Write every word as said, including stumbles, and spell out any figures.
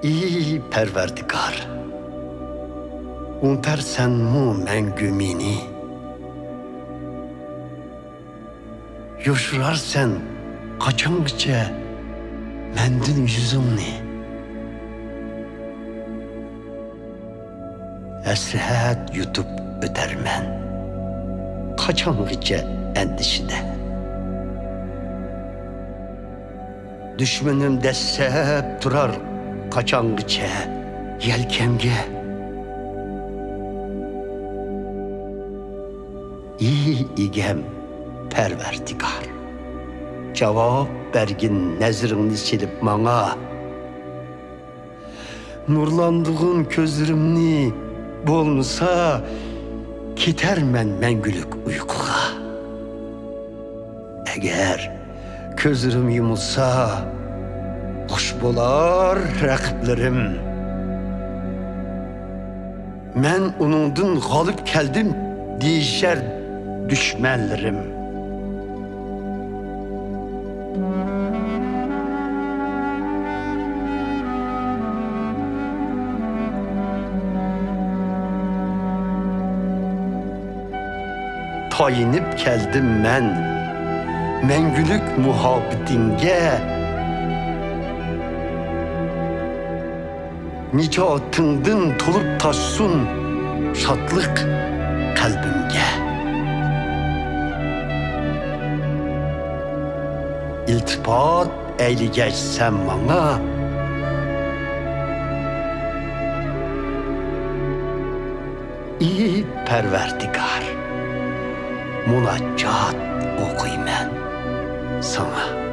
ئى پەرۋەردىگار، ئۇنتارسەنمۇ مەڭگۈ مېنى؟ يوشۇرارسەن قاچانغىچە مەندىن يۈزۈڭنى؟ ھەسرەت يۇتۇپ ئۆتەرمەن قاچانغىچە ئەندىشىدە؟ دۈشمىنىم دەسسەپ تۇرار قاچانغىچە يەلكەمگە؟ ئى ئىگەم پەرۋەردىگار، جاۋاب بەرگىن نەزىرىڭنى سېلىپ ماڭا. نۇرلاندۇرغىن كۆزلىرىمنى، بولمىسا كېتەرمەن مەڭگۈلۈك ئۇيقۇغا. ئەگەر كۆزلىرىم يۇمۇلسا، خۇش بولار رەقىبلىرىم. مەن ئۇنىڭدىن غالىب كەلدىم دېيىشەر دۈشمەنلىرىم. تايىنىپ كەلدىم مەن مەڭگۈلۈك مۇھەببىتىڭگە. نىجاتىڭدىن تولۇپ تاشسۇن شادلىق قەلبىمگە. ئىلتىپات ئەيلىگەچ سەن ماڭا، ئى پەرۋەردىگار، مۇناجات ئوقۇيمەن ساڭا.